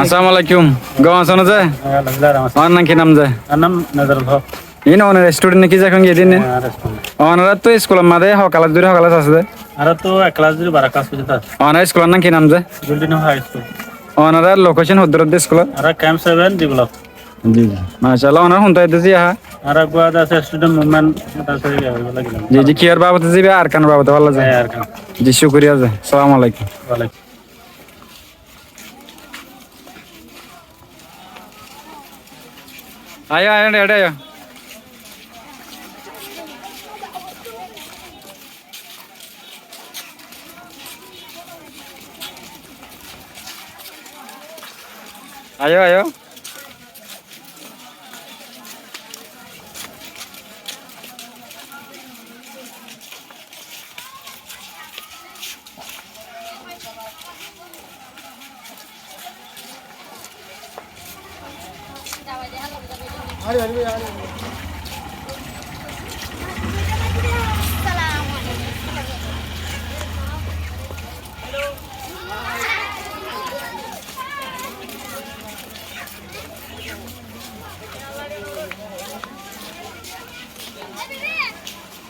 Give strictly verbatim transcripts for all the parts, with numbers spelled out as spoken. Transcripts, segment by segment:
Assalamu alaikum. Gom asó né ze? Alhamdulillah, aram así. Ónar nam ki nam ze? Añár nam Nazarul Hok. Iín ónar student né ki ze, ehón giyé de né? Há, añár student. Ónaráttu iskulor mazé hó kelas dóri hó kelas asé de? Añáráttu ek kelas dóri baró kelas foijjonto asé. Ónar iskulor nam ki nam ze? Golden High School. Ónar location hoddúr de iskulor? Añára Camp seven, D block. Ji, ji. Macállah, ónar hon táikte ziyá há? Añára uggwá asé student movement, asé, iye, oibolla giyé. Ji, ji, kiyór babote zibá? Arkanor babote holla ze? Há, Arkan. Ji, cúkuriya ze. Assalamu alaikum. Walaikum. Aiyó, aiyó, eçé aiyó. Aiyó, aiyó.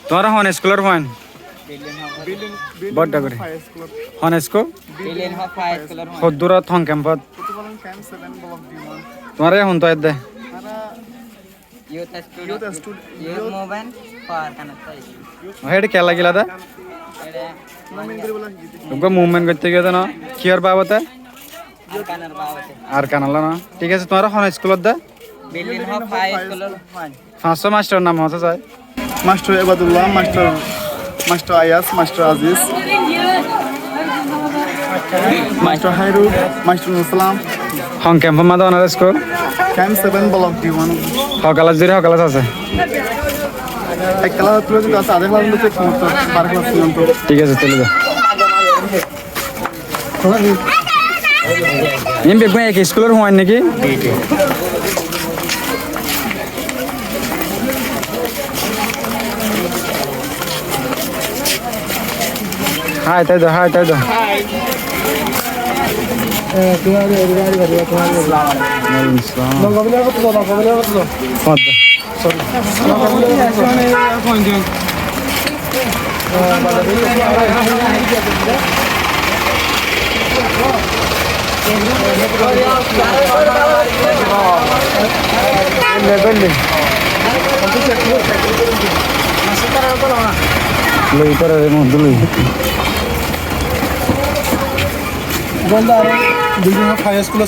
Tuáñra hon iskulor fuain? Bodda gori. Hon iskul? Hoddúrot, hon kempot? Tuáñra ehón táikde? Youth Student, Youth Movement for Arkan. Héçe kiyólla gilá de? Uggwá movement goitté giyé de no? Kiyór babote? Arkanor babote. Arkanolla no? Thík asé, tuáñra hon iskulot de? Building Hope High School. Fañssúa mastoror nam hoó sai. Mastor Ebadullah, mastor, mastor Ayas, mastor Aziz, mastor Hairu, mastor Nuslam. Hon kempor mazé ónar iskul? Camp seven, block D one. Hó kelas dóri hó kelas asé? Ek kelas dóri asé, adá kelas dóri asé, baró kelas foijjonto. Thík asé, táile. Iín beggún ek iskulor fuain né ki? Ji, ji. Hái, tái do, hái, tái do. Walaikum salam. Fadda. Loi para re, mon loi. Building Hope High School.